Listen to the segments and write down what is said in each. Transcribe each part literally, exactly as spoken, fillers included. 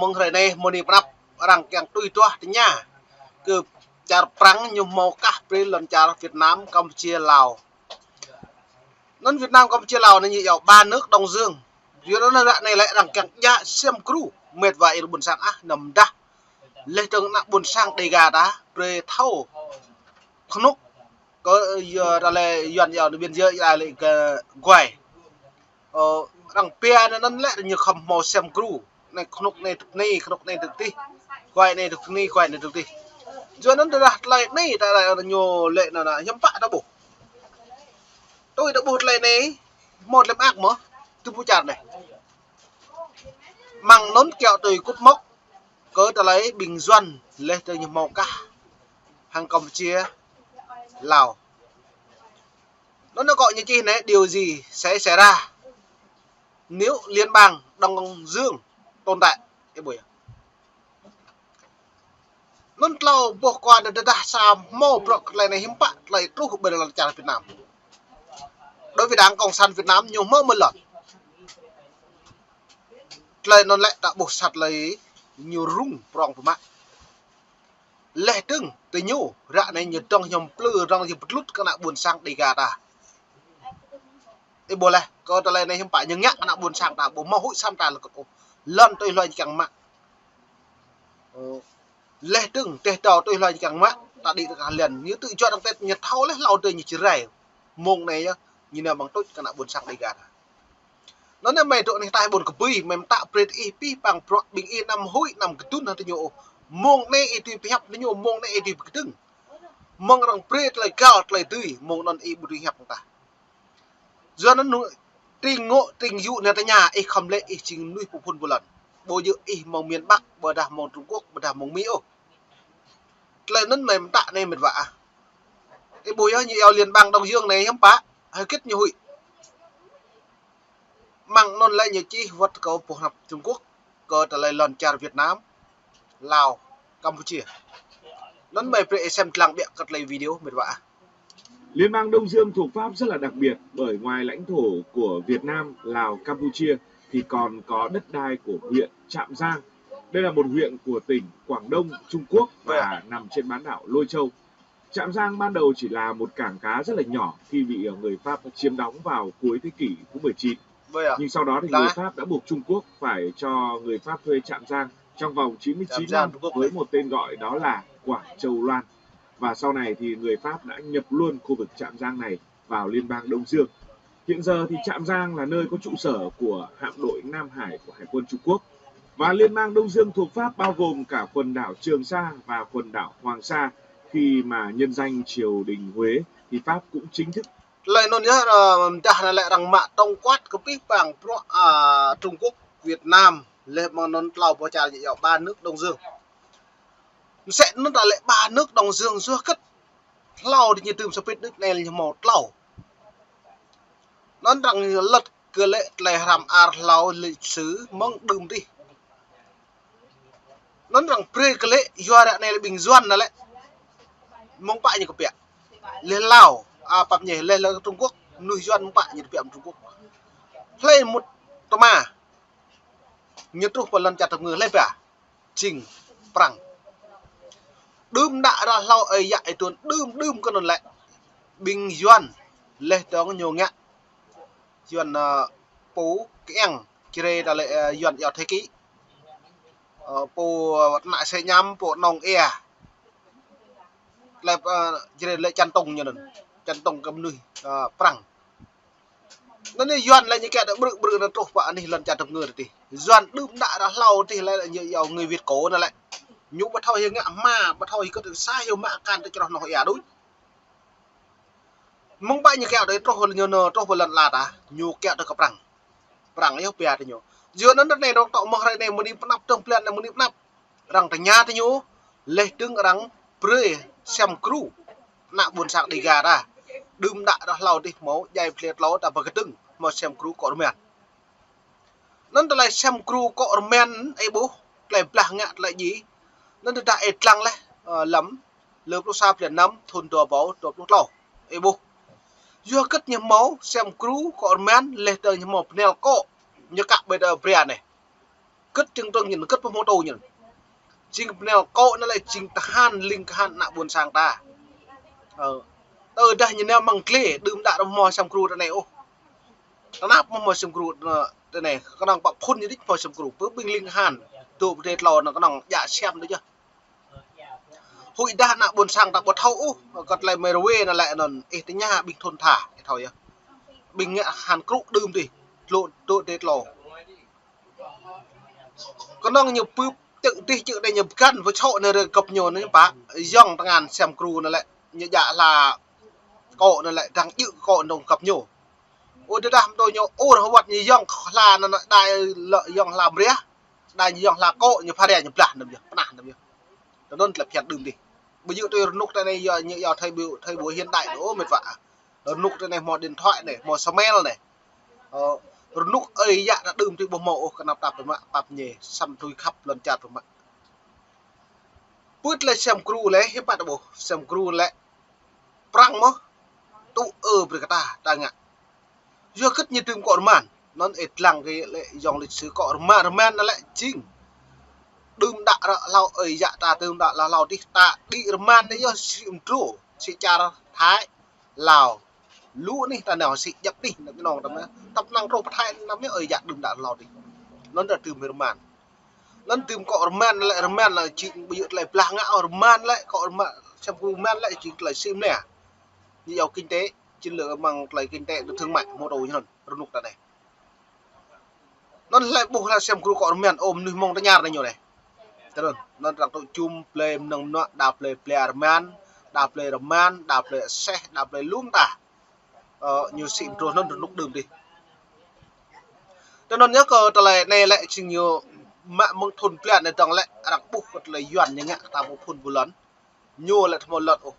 Mơ̆ng hrơi anai mơ̆ng anai pơnăp arăng kiăng tui tuah tơña kơ čar Prăng ñu hmâo kah brơi lŏn čar Việt Nam, Campuchia, Lào. Anŭn Việt Nam, Campuchia, Lào anai ñu yua ba nước Đông Dương. Yua anŭn ră anai lĕ arăng kiăng djă sem gru mĕt wa ih ƀôn sang ah, năm dah. Leh dơ̆ng ană ƀôn sang Dega ta brơi thâo kơnuk kơ, ơ, yua ta lĕ Yuan yua anai biên giới ta lĕ kơ guai. Ơ, arăng pia anŭn lĕ ñu khŏm hmâo sem gru. Anai kơnuk anai tŭk anai, kơnuk anai tŭk adih. Guai anai tŭk anai, guai anai tŭk adih. Yua anŭn tơdah tơlơi anai ta lĕ ñu lĕ anŭn hiư̆m pă ta ƀuh. Tui ta ƀuh tơlơi anai, hmâo tơlơi mơak mơ̆, tui pơčar anai. Mơ̆ng anŭn kiaŏ tui kŭt mŏk kơ tơlơi ƀing Yuan leh dơ̆ng ñu hmâo kah hăng Campuchia, Lào. Anŭn ñu kơ ñu čih anai, điều gì sẽ xảy ra nếu Liên bang Đông Dương tồn tại. Ih ƀuh yơh. Anŭn tlâo boh kua anai tơdah sa hmâo bruă kơ tơlơi anai hiư̆m pă tơlơi truh ƀơi lŏn čar Việt Nam. Đối với Đảng Cộng sản Việt Nam ñu hmâo mơ̆ lŏn. Tơlơi anŭn lĕ ta ƀuh sa tơlơi ñu rŭng prŏng biă mă. Leh dơ̆ng tơ ñu ră anai ñu dŏng hiam plư, dŏng hiam pơtlŭt kơ ană ƀôn sang Dega ta. Ih ƀuh leh, kơ tơlơi anai hiư̆m pă ñu ngă ană ƀôn sang ta ƀu hmâo huĭ săm ta lơkŭt ôh. Lŏn tui hluai ñu kiăng mă. Ơ, leh dơ̆ng teh tâo tui hluai ñu kiăng mă, ta đĭ tơ kah liăn. Ñu tŭ juăt arăng tĕt ñu thâo leh hlâo tơ ñu Jrai. Mơ̆ng anai yơh, ñu nao ƀơ̆ng tuč kơ ană ƀôn sang Dega ta. Anŭn anai mơi dŏ anih ataih ƀôn kơbui, mơi mơtă brơi ih pih pang bruă ƀing ih anăm huĭ anăm kơdŭn hăng tơ ñu ôh. Mơ̆ng anai ih tui pơhiăp tơ ñu, mơ̆ng anai ih tui pơkơdơ̆ng. Mơ̆ng arăng brơi tơlơi găl tơlơi dưi, mơ̆ng anŭn ih ƀu dưi hiăp hăng tah. Yua anŭn tring ngŏ tring yŭ anai tơña, ih khŏm lĕ ih jing mơnuih pơphun ƀu lŏn. Ƀu djơ̆ ih mơ̆ng miền Bắc, ƀôdah mơ̆ng Trung Quốc, ƀôdah mơ̆ng Mi ôh. Tơlơi anŭn mơi mơtă anai mĕt wa ah. Ih ƀuh yơh ñu yua Liên bang Đông Dương anai hiư̆m pă, hơget ñu huĭ. Mơ̆ng anŭn lĕ ñu čih wơ̆t kơ boh hnăp Trung Quốc, kơ tơlơi lŏn čar Việt Nam, Lào, Campuchia. Anŭn mơi brơi ih sem dlăng biă kơ tơlơi video mĕt wa ah. Liên bang Đông Dương thuộc Pháp rất là đặc biệt bởi ngoài lãnh thổ của Việt Nam, Lào, Campuchia thì còn có đất đai của huyện Trạm Giang. Đây là một huyện của tỉnh Quảng Đông, Trung Quốc và nằm trên bán đảo Lôi Châu. Trạm Giang ban đầu chỉ là một cảng cá rất là nhỏ khi bị, ờ, người Pháp chiếm đóng vào cuối thế kỷ thứ mười chín. Nhưng sau đó thì người Pháp đã buộc Trung Quốc phải cho người Pháp thuê Trạm Giang trong vòng chín mươi chín năm với một tên gọi đó là Quảng Châu Loan. Và sau này thì người Pháp đã nhập luôn khu vực Trạm Giang này vào Liên bang Đông Dương. Hiện giờ thì Trạm Giang là nơi có trụ sở của hạm đội Nam Hải của Hải quân Trung Quốc. Và Liên bang Đông Dương thuộc Pháp bao gồm cả quần đảo Trường Sa và quần đảo Hoàng Sa, khi mà nhân danh triều đình Huế thì Pháp cũng chính thức. Tơlơi anŭn yơh, ơ, mơ̆ng dah anai lĕ arăng mă tổng quát kơ pih pang bruă, ơ, Trung Quốc, Việt Nam, leh mơ̆ng anŭn tlâo boh čar ñu yua ba nước Đông Dương. Mơsĕ anŭn ta lĕ ba nước Đông Dương yua hơget hlâo dih ñu dưm sa pit, nước anai ñu hmâo tlâo. Anŭn arăng lăt kơ lĕ tơlơi hrăm ar hlâo lịch sử mơ̆ng đưm dih. Anŭn arăng brơi kơ lĕ yua ră anai lĕ ƀing Yuan anai lĕ. Mơ̆ng pă ñu kơpiă. Leh Lào, a, pap ñu, leh, leh Trung Quốc, mơnuih Yuan mơ̆ng pă ñu kơpiă mơ̆ng Trung Quốc. Hlơi mŭt tơma. Ñu truh pơ lŏn čar tơpơngư hlơi ba. Jing Prăng. Đưm đă ră hlâo ơi yă ơi tuan đưm đưm kơ anŭn lĕ. Ƀing Yuan leh dơ̆ng ñu ngă. Yuan, ơ, pô kiăng Jrai ta lĕ, ơ, Yuan yua Thái Kỳ. Ơ, pô, ơ, ană sĕ ñăm, pô nong ia. Lĕ, ơ, Jrai lĕ chân tung ñu anŭn. Chân tung kơ mơnuih, ơ, Prăng. Anŭn anai Yuan lĕ ñu kiăng ta ƀrư̆ ƀrư̆ anŭn truh pơ anih lŏn čar tơpơngư dih. Yuan đưm đă ră hlâo dih lĕ ñu yua người Việt cổ anŭn lĕ. Ñu ƀu thâo hyu ngă hma, ƀu thâo hyu kơ sa hyu mă akan tơ čroh noh ia đôč. Mơ̆ng pă ñu kiăng ta truh ñu anŭn truh pơ lŏn ala ta, ñu kiăng ta kơ Prăng. Prăng yơh pia tơ ñu. Yua anŭn anai dŏng tŏ mơ̆ng hrơi anai mơ̆ng anai pơnăp dơ̆ng blan anai mơ̆ng anai pơnăp. Arăng tơña tơ ñu, leh dơ̆ng arăng brơi sem gru. Ană ƀôn sang Dega ta. Đưm đă ră hlâo dih hmâo djai pơtlê tlâo ta pơkơdơ̆ng hmâo sem gru kŏ rơmen. Anŭn tơlơi sem gru kŏ rơmen ih ƀuh, tơlơi blah ngă tơlơi djai. Anŭn tơdah ih dlăng leh, ơ, lăm, lơ pluh sa blan năm, thun dua rơbâo dua pluh tlâo. Ih ƀuh. Yua hơget ñu hmâo sem gru kŏ rơmen, leh dơ̆ng ñu hmâo pơnel kŏ. Ñu kă ƀơi tơ Bria anai. Kơ̆t jing trơ̆ng ñu, kơ̆t pơhmutu ñu. Jing pơnel kŏ anŭn lĕ jing tơhan ling tơhan ană ƀôn sang ta. Ơ. Tơdah ñu nao mơ̆ng glai, đưm đă rơmô sem gru tơ anai ôh. Tơnap mơ̆ mơ̆ sem gru tơ anai, kơnơ̆ng pă phŭn ñu đĭč mơ̆ sem gru, pơ ƀing ling tơhan. Tŭ pơdai tlô anŭn kơnơ̆ng djă sem đôč yơh. Huĭ dah ană ƀôn sang ta ƀu thâo ôh, kơ tơlơi mơruê anŭn lĕ anŭn, ih tơña ƀing thôn tha, ih thâo yơh. Ƀing ngă han krŭ đưm dih, tlô, tŭ pơdai tlô. Kơnơ̆ng ñu pưp čư̆ dih čư̆ dih ñu pơgăn, pơčŏ anai rơgăp ñu anai pă, yŏng tơngan sem gru anŭn lĕ, ñu djă hla kŏ anŭn lĕ, đang djơ̆ kŏ anŭn găp ñu. Ơ, tơdah mơ̆ tui ñu ur hơwăt ñu yŏng hla anŭn, đa lĕ yŏng hla mriah, đa ñu yŏng hla kŏ ñu pha ria ñu blah anŭn yơh, pơnah anŭn yơh. Tơ anŭn tơlơi phiăn đưm dih. Ƀu djơ̆ tui rơnŭk tơ anai yơh, ñu yơh thay ƀu, thay ƀu hiện đại đôč mĕt wa. Rơnŭk tơ anai hmâo điện thoại anai, hmâo smel anai. Ơ, rơnŭk ơi yă ta đưm tui ƀu hmâo ôh, kơnăp tap pơmă, pap ñe, săm tui khăp lŏn čar pơmă. Pưt lĕ sem gru lĕ, hiư̆m pă ta ƀuh, sem gru lĕ, prăng mơ̆, tŭ ơ brơi kơ ta, ta ngă. Yua kơ ñu đưm kŏ rơman, anŭn ih lăng kơ lĕ yŏng lịch sử kŏ rơman, rơman anŭn lĕ jing. Đưm đă ră hlâo ơi yă ta, đưm đă ră hlâo dih ta, đĭ rơman anai yơh sĭ mơdrô, sĭ čar Thái, Lào. Lu anih ta nao sĭ djăp anih, nao nong ta mơ̆, tăp năng truh pơ Thái anŭn yơh ơi yă đưm đă ră hlâo dih. Anŭn ta đưm rơman. Anŭn đưm kŏ rơman lĕ, rơman lĕ jing ƀu djơ̆ tơlơi blah ngă ôh, rơman lĕ, kŏ rơman, sem gru rơman lĕ jing tơlơi sĭ mơnia. Ñu yua kinh tế, chiến lược mơ̆ng tơlơi kinh tế, thương mại, mơ̆ tui ñu anŭn, rơnŭk ta anai. Anŭn hlơi ƀuh hla sem gru kŏ rơman, ơ mơnuih mơ̆ng tơñar anai ñu anai. Tơ anŭn, anŭn arăng tŭ jum, blơi mơnơ̆ng mơnuă, đa blơi blơi rơman, đa blơi rơman, đa blơi aseh, đa blơi lu mơta. Ơ, ñu sĭ mơdrô anŭn rơnŭk đưm dih. Tơ anŭn yơh kơ tơlơi anai lĕ jing ñu mă mơ̆ng thŭn blan anai dơ̆ng lĕ arăng ƀuh kơ tơlơi Yuan ñu ngă ta ƀu phŭn ƀu lŏn. Ñu lĕ tơhmâo lŏn ôh.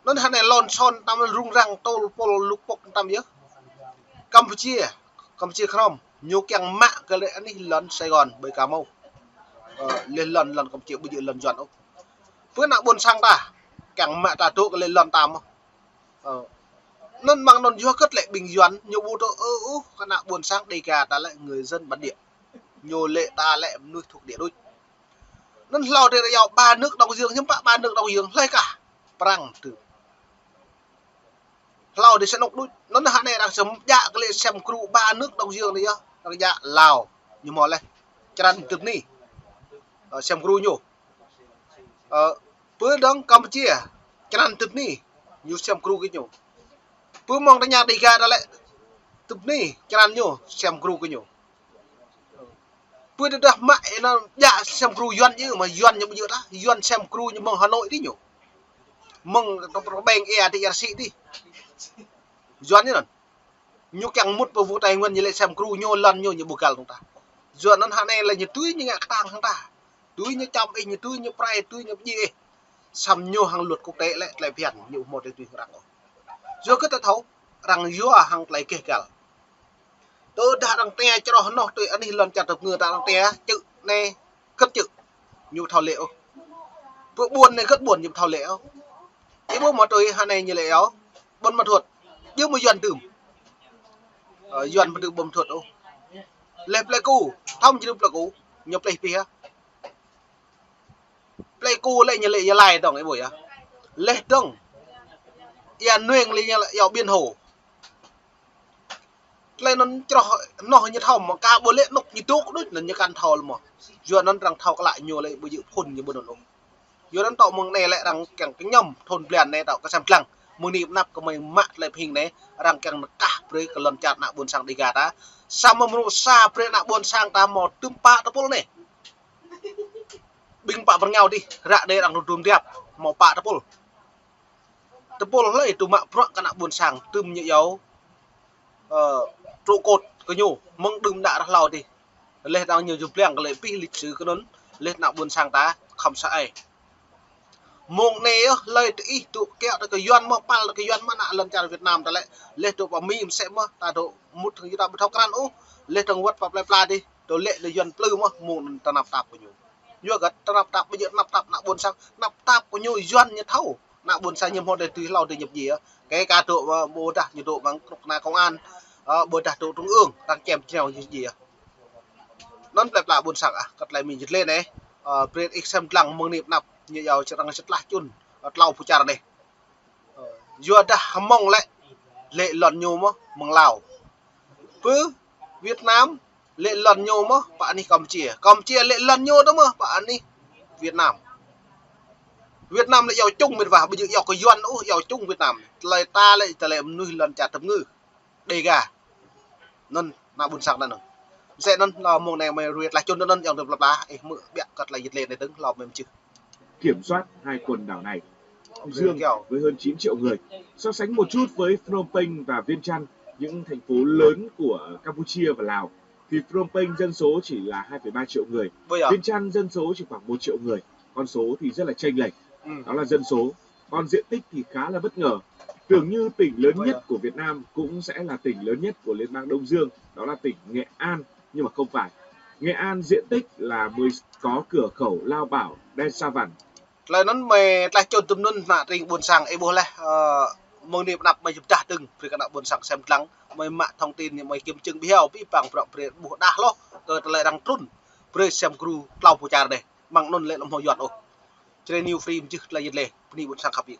Anŭn hơnai lŏn son tam rŭng răng tơl pôl lŭk pŏk tam yơh. Campuchia, Campuchia krŏm, ñu kiăng mă kơ lĕ anih lŏn Sài Gòn ƀơi ka mâo. Ơ, lĕ lŏn, lŏn Campuchia ƀu djơ̆ lŏn Yuan ôh. Pơ ană ƀôn sang ta, kiăng mă ta dŏ kơ lĕ lŏn ta mơ̆. Ơ. Anŭn mơ̆ng anŭn yua kơ lĕ ƀing Yuan, ñu ƀu dŏ ơ ôh, kơ ană ƀôn sang Đêga ta lĕ người dân bản địa. Ñu lĕ ta lĕ mơnuih thuộc địa đôč. Anŭn hlâo dih arăng yua ba nước Đông Dương, hiư̆m pă ba nước Đông Dương, hlơi kah, prăng tơ. Hlâo dih sơnŭk đôč, anŭn hơnai arăng sem djă kơ lĕ sem gru ba nước Đông Dương anai yơh, arăng djă Lào, ñu hmâo lĕ, črăn tơp ni. Ơ, sem gru ñu. Ơ, pơ dơ̆ng Campuchia, črăn tơp ni, ñu sem gru kơ ñu. Pơ mơ̆ng tơña Đêga ta lĕ, tơp ni, črăn ñu, sem gru kơ ñu. Pơ tơdah mă, ơ, anŭn djă sem gru Yuan yơh, mă Yuan ñu ƀu djơ̆ ta, Yuan sem gru ñu mơ̆ng Hà Nội dih ñu. Mơ̆ng tơpă ƀing ê a dih, ê a sĭ dih. Yuan ñu anŭn. Ñu kiăng mŭt pơ vùng Tây Nguyên ñu lĕ sem gru ñu lŏn ñu, ñu ƀu găl dơ̆ng ta. Yua anŭn hơnai lĕ ñu tui ñu ngă kơtang hăng ta. Tui ñu čăm ih, ñu tui ñu prai, tui ñu pơdjai ih. Săm ñu hăng luật quốc tế lĕ tơlơi phiăn ñu hmâo tơlơi tui arăng ôh. Yua kơ ta thâo, arăng yua hăng tơlơi gêh găl. Tơdah arăng tơña čroh anŏ tui anih lŏn čar tơpơngư ta arăng tơña čư̆ anai kơ̆t čư̆. Ñu ƀu thâo lĕ ôh. Pơ ƀuôn anai kơ̆t ƀuôn ñu ƀu thâo lĕ ôh. Ih ƀuh mơ̆ tui hơnai ñu lĕ ôh. Ƀuôn Ma Thuột. Yua mơ̆ Yuan đưm. Ơ, Yuan ƀu đưm ƀuôn Ma Thuột ôh. Lĕ Plei Ku, thâo mơ̆ či đưm Plei Ku. Ñu plei pih hă. Plei Ku lĕ ñu lĕ Gia Lai dơ̆ng ih ƀuh yơh. Lĕ dơ̆ng. Ia Nueng lĕ ñu lĕ Ia Biên Hồ. Tơlơi anŭn čroh anŏ ñu thâo mơ̆ ka ƀu lĕ anŭk ñu dŏ đôč anŭn ñu kăn thâo lĕ mơ̆. Yua anŭn arăng thâo klă ñu lĕ ƀu djơ̆ phŭn ñu ƀu anŭn ôh. Yua anŭn tŏ mơ̆ng anai lĕ arăng kiăng kơñăm thŭn blan anai tŏ kơsem dlăng. Mơ̆ng anai pơnăp kơ mơ̆ng mă tơlơi pơhing anai arăng kiăng nao kah brơi kơ lŏn čar ană ƀôn sang Đêga ta. Samơ̆ mơnuih sa brơi ană ƀôn sang ta hmâo tơm pă tơpul anai. Ƀing pă pơrơngiao dih, ră anai arăng rŭ dum diap, hmâo pă tơpul. Tơpul hlơi tŭ mă bruă kơ ană ƀôn sang, tơm ñu iâu, ơ, trụ cột kơ ñu, mơ̆ng đưm đă ră hlâo dih. Lĕ dơ̆ng ñu jơblang kơ lĕ pih lịch sử kơ anŭn, lĕ ană ƀôn sang ta khŏm sa ai. Mơ̆ng anai yơh, hlơi tơ ih tŭ kiaŏ tơ kơ Yuan mơ̆, păl tơ kơ Yuan mơ̆, ană lŏn čar Việt Nam ta lĕ, lĕ tŭ pơ Mi mơsĕ mơ̆, ta tŭ mŭt hăng Yuan ta ƀu thâo krăn ôh, lĕ dơ̆ng wơ̆t pơ plơi pla dih, tŭ lĕ lĕ Yuan plư mơ̆, mơ̆ng anŭn tơnap tap kơ ñu. Yua kơ tơnap tap, ƀu djơ̆ tơnap tap ană ƀôn sang, tơnap tap kơ ñu Yuan ñu thâo. Ană ƀôn sang ñu hmâo tơlơi tui hlâo tơlơi ñu pơdjai. Kơ ka dŏ, ơ, ƀôdah ñu dŏ mơ̆ng krŭk kơna công an, ơ, ƀôdah dŏ trung ương, arăng čem čreo ñu pơdjai. Anŭn plơi pla ƀôn sang ah, kơ tơlơi mĭn jơt lĕ anai. Ơ, brơi ih sem lăng mơ̆ng anai pơ anăp, ñu yua čơrăng čơtlah čun, ơ, klâo pơčar anai. Ơ, yua dah hmâo lĕ, lĕ lŏn ñu mơ̆, mơ̆ng Lào. Pơ Việt Nam, lĕ lŏn ñu mơ̆, pơ anih Campuchia. Campuchia lĕ lŏn ñu tơ mơ̆, pơ anih Việt Nam. Việt Nam lĕ yua čung mĭt wa, ƀu djơ̆ yua kơ Yuan ôh, yua čung Việt Nam. Tơlơi ta lĕ, tơlơi mơnuih lŏn čar tơm ngư. Đêga. Anŭn, ană ƀôn sang anŭn. Msĕ anŭn, lŏ mơ̆ng anai mơi ruai tơlơi čun anŭn, yŏng tơm plơi pla, ih hmư̆ ƀiă kơ tơlơi jơt lĕ anai dơ̆ng, lŏ mơi mơčih. Kiểm soát hai quần đảo này. Ông Dương với hơn chín triệu người. So sánh một chút với Phnom Penh và Vientiane, những thành phố lớn của Campuchia và Lào, thì Phnom Penh dân số chỉ là hai phẩy ba triệu người. Bây giờ Vientiane dân số chỉ khoảng một triệu người. Con số thì rất là chênh lệch. Ừ. Đó là dân số. Còn diện tích thì khá là bất ngờ. Tưởng như tỉnh lớn nhất của Việt Nam cũng sẽ là tỉnh lớn nhất của Liên bang Đông Dương, đó là tỉnh Nghệ An, nhưng mà không phải. Nghệ An diện tích là mười, có cửa khẩu Lao Bảo, Đen Sa Văn. Tơlơi anŭn mơi tơlơi čun tơm anŭn ană tring ƀôn sang ih ƀuh laih, ơ, mơ̆ng anai pơ anăp mơi jơ̆p dah dơ̆ng, brơi kơ ană ƀôn sang sem lăng, mơi mă thông tin anai mơi kiểm chứng ƀiă, ƀiă păng prŏ brơi ƀuh dah hloh, kơ tơlơi arăng trŭn, brơi sem gru klâo pơčar anai, mơ̆ng anŭn lĕ lŏm hmâo Yuan ôh. Čre New Free mơčih tơlơi jơt lĕ, bơni ƀôn sang khăp ƀiă.